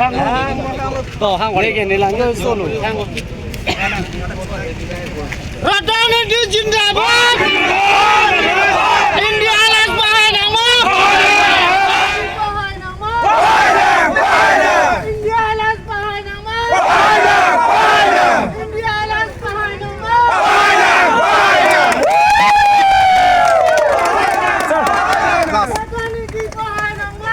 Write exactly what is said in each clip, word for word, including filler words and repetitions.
To hang wale ke nilang yo solo. Ratan India Zindabad. India Alliance Baha'i Nangma. India Alliance Baha'i Nangma. India Alliance Baha'i Nangma. Ratan India Baha'i Nangma.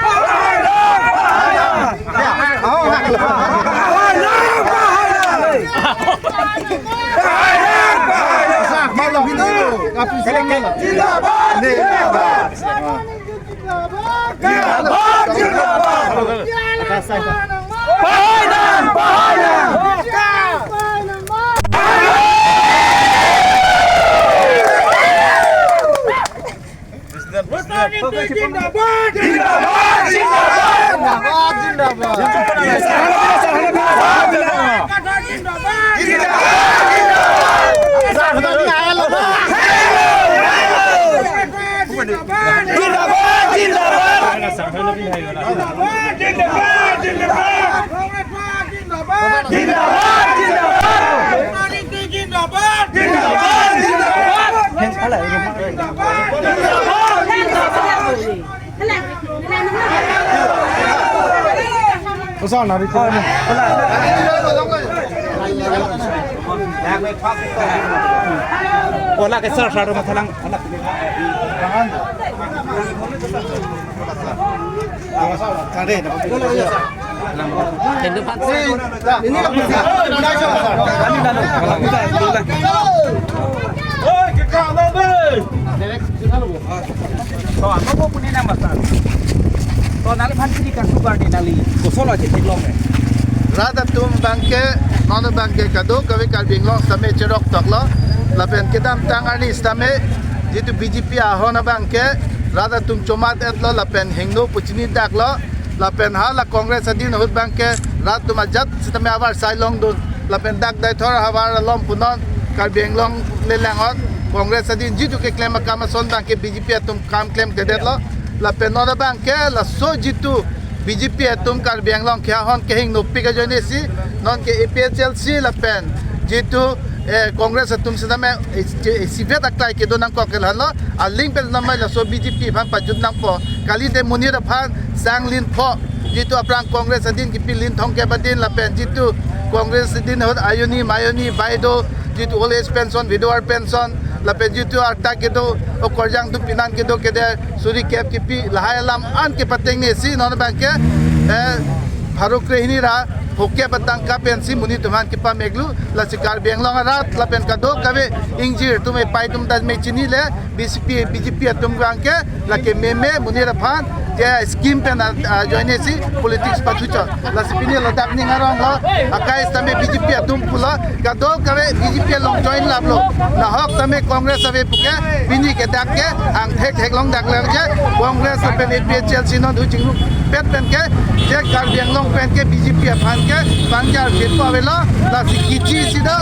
Rotary India Zindabad! Zindabad! Zindabad! Zindabad! Zindabad! Zindabad! Zindabad! Zindabad! Zindabad! Zindabad! Zindabad! Zindabad! Zindabad! Zindabad! Zindabad! Ola ke sar sar rumah thalang. To, ano po po ni nama, sir? To, nangli aphan chini kasubar ni nangli. Koson lo chini theklong eh. Rat atum abangke, non abangke kadokave Karbi Anglong sitame cherok toklo. Lapen kedamtang arni sitame, jitu B J P ahon abangke, rat atum chomat-etlo, lapen hingno pu chinidaklo. Lapen hala Congress adin ahut abangke rat atum ajat sitame avarsai longdun. Lapen dak Deithor ahavar along pu non Karbi Anglong le lang-ot Congress adin jitu keklem akam ason abangke B J P atum kam klemkledetlo. Lapen non abangke laso jitu B J P atum Karbi Anglong ke ahon kehingnopik ajoinesi nonke A P H L C lapen jitu, eh, Congress atum sitame, eh, isivet aklai kedo nangkok ke la-anlo. Aling pen lamai laso B J P aphan pajut nangpo. Kalite monit aphan sang lin pho. Jitu aphrang Congress adin kipi lin thomkep adin lapen jitu Congress adin ahut ayoni mayoni bai do, jitu old age pension, widower pension, lapen jitu arta kedo, okorjang atum pinan kedo kede suri kep kipi, lahai alam an kepatengnesi non abangke, eh, pharo krehini ra phokep atangka pensi monit atum aphan kepameklu. Lasi Karbi Anglong arat lapen kadokave ingjir atum epai atum ta me chinile B J P, B J P atum abangke lake meme monit aphan je scheme pen a, ajoinesi politics pathuchot. Lasi pini ladak ning aronglo, akai sitame B J P atum pulo, kadokave B J P along join laplo. Nahok tame Congress ave puke, pini ke dak ke angthek theklong dak lang je, Congress lapen A P H L C non du chinglu pet pen ke, je Karbi Anglong pen ke B J P aphan ke pangjar phit po avelo. Lasi kichi si do,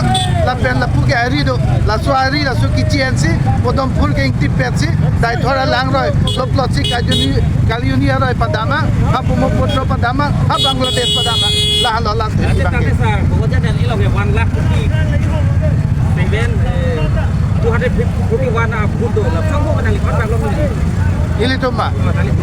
lapen lapu ke ari do, laso ari laso kichi ensi, podom phul ke ingtip petsi, Deithor alangroi, loplotsi Kaliuni, Kaliuni aroi padama, ha Brahmaputra padama, ha Bangladesh padama, lahelo la. Tadi, tadi, sir, bahwa jadi ini loh, one lakh forty seven, eh, two hundred forty-one, ah, vote do, la, sangko mana lipat bang lo ini. Ilitum ma.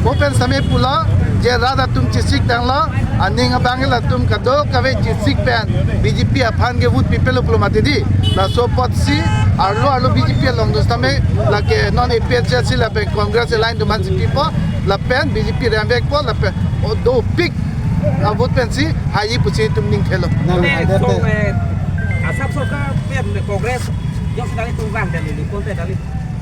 Open sitame pulo, je rat atum chesik tanglo, aning abang latum kadokave chesik pen B J P aphan ke vote pipelo pulo mati di. Laso apotsi arlo arlo B J P along do sitame, lake non A P H L C lapen Congress alliance atum aphansi pipo, lapen B J P rembek po, lapen o dopik a vote pensi haji pusi itum ning thelo. Nang Ante ada so, te. Eh, Assam sorkar pen Congress jongsi nangli tunggang dan ini konten dari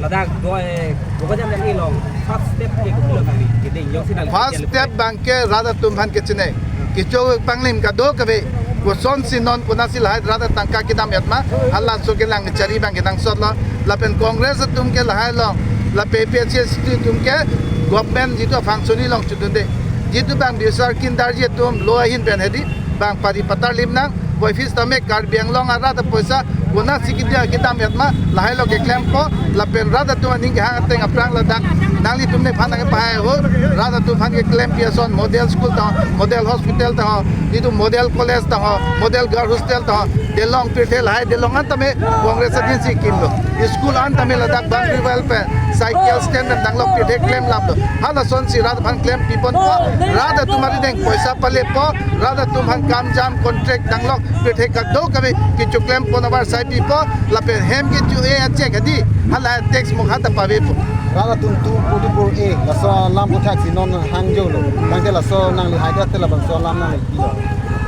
ladak doi, pokoknya dari long first step ke kulo nangli. Jadi jongsi nangli First step abangke rat atum aphan kechine. Kecho panglim kadokave, kosonsi non konatsi lahai rat atangka kedam-et ma, halaso kelang kechari abangke nangsotlo. Lapen Congress atum ke lahai along, lapen A P H L C atum ke government jitu function along chodunde. Jitu bang Biswar Kindarji atum lo ahin pen hedi, bang pari patar lim nang, boifis tame Karbi Anglong arat apoisa Konatsi kedia kedam-et ma, lahai lo keklempo, lapen rat atum aning kehang ateng aphrang ladak nanglitum nephan nangpahai ahut, rat atum aphan keklempi ason model school ta, model hospital ta ho, itum model college ta ho, model girl hostel ta ho, delong pirthe lahai delong an tame Congress adinsi kimlo. School an tame ladak boundary wall pen cycle stand pen danglok pirthe klemlaplo. Halasonsi rat aphan klem piponpo, rat atum arideng poisa palepo, rat atum aphan kam jam contract danglok pirthe kadokave kechoklem pon avarsai pipo, lapen hem kecho-e achek hadi, hala tax mukha ta pavepo. Rat atum two forty-four A, laso alam aputhak si non hangjolo. Tangte laso nangli haidet te labangso alam nangli pilo.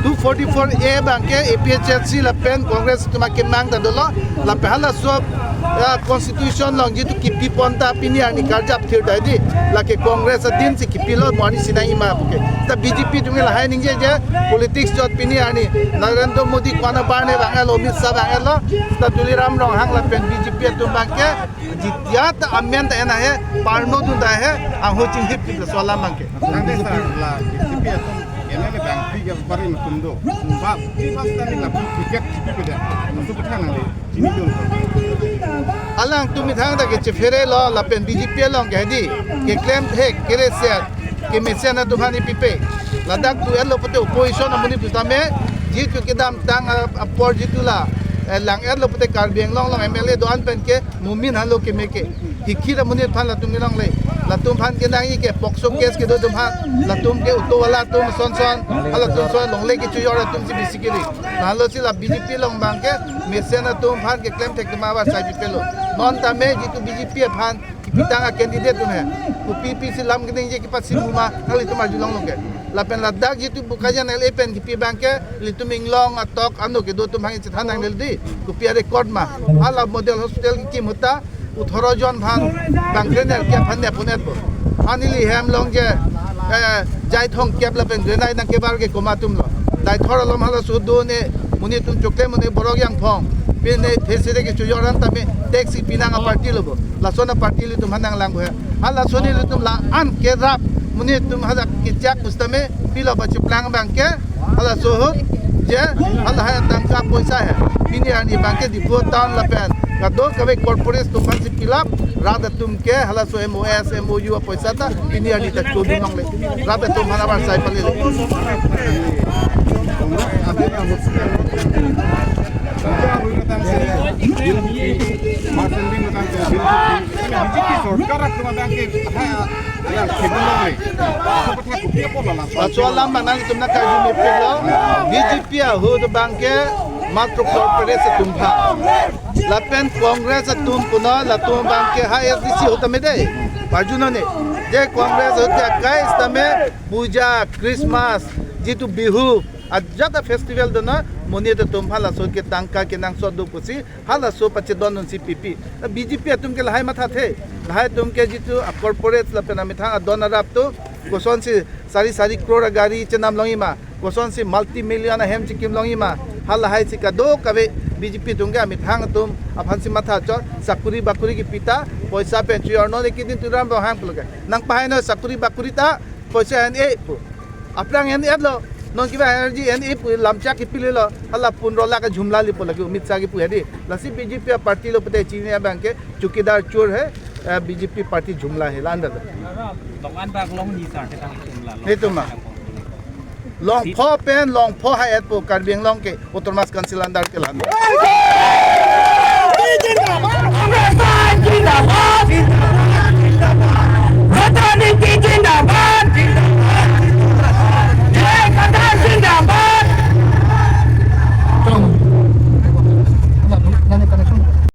Two forty-four A abangke A P H L C lapen Congress atum akemang ta dolo, lapen halaso, ah, constitution along jitu kipi pon ta pini arni karjap thir dai di, lake Congress adinsi kipilo mo arni sinai ima puke. Ta B J P atum ke lahai ningje je politics jot pini arni Narendra Modi kwana barne bang elo, Amit Shah bang elo, ta Tuliram Ronghang lapen B J P atum abangke jitia ta amen ta ena he, parno dun ta he, angho chinghip kip laso alam abangke. Tangte sir, la B J P atum M L A bang pi ke parin atum do. Ba, pi bas tani la pi ticket kipi pida. Laso aputhak nangli chini dun. Alangtum methang ta kechephere lo, lapen B J P along ke hadi, keklem thek, kereset, kemesen atum aphan ipipe. Ladak tu-et lo pute opposition amonit atum tame, jitu kedamtang a-, apor jitu la, eh, lang-et lo pute Karbi Anglong along M L A do-an pen ke, mumin halo keme ke. Hikhit amonit aphan latum kelongle. Latum aphan kenangji ke POCSO case kedo atum aphan. Latum ke auto wala atum son son. Halatum son longle kechojor atum si bisi kiri. Lalo si la B J P along abangke mesen atum aphan keklem thek tema avarsai pipelo. Non tame jitu B J P aphan kipitang a-candidate atum he. Kopi pisi lam keningje kepasi muma nanglitum arjulonglo ke. Lapen ladak jitu Bokajan L A pen kipi abangke ilitum inglong atok ano kedo atum aphan chethan nangnelo di. Kopi a-record ma. Hala model hospital kekim ahut ta othoro jon aphan bang trainer ke aphan ne apunet bo. Ani ili hem along je, eh, jai thong kep lapen grenai nangkebar ke komat atum lo. Dai thor alom halaso do ne, monit atum choklem ne borok yang phong. Pine thesere kechojor an tame tax si pinang a-party lo bo. Lason a-party ilitum aphan nanglang bo he. Halason ilitum la-an kerap monit atum hala kechak pu setame pilo ba cheplang abangke. Halaso ahut je, hala hai tangka poisa he. Pini arni abangke Diphu town lapen kadokave corporate atum aphan si pilap, rat atum ke halaso M O S, M O U apoisa ta pini arni ta chodun longle. Rat atum aphan avarsai palele. Laso alam abang nangtum nangkarju mepik lo, B J P ahut abangke matro corporate atum aphan. Lapen Congress atum puno latum abangke ha A D C ahut tame dei. Parjuno ne. Je Congress ahut ke akai setame puja, Christmas, jitu Bihu, ajat a-festival dona, monit atum aphan laso ke tangka kenangsot do pusi, halaso pachedondun si pipi. B J P atum ke lahai mathathe. Lahai atum ke jitu a-corporate lapen amethang adon arap atum, kosonsi sari sari crore agari chenam longji ma, kosonsi multi million ahem chikim longji ma, halahai si kadokave B J P atum ke amethang atum aphan si matha chot, sakuri bakuri kipi ta poisa pen chojor, non ekidin Tuliram Ronghang pulo ke. Nangpahai noi sakuri bakuri ta poisa en-e pu. Aphrang en-et lo, non kiva energy en-e pu lamchak kipilelo, hala pundro lakh jhumla lipo lake Amit Shah kipu hedi. Lasi B J P a-party lo pute chini abangke chowkidar chor hai, eh, B J P party jhumla hai, la-an ta. Tong an bak longji sir, ketang jhumla, long. Netum ma. Longpho pen, longpho ha-et po Karbi Anglong ke Autonomous Council under ke la-an.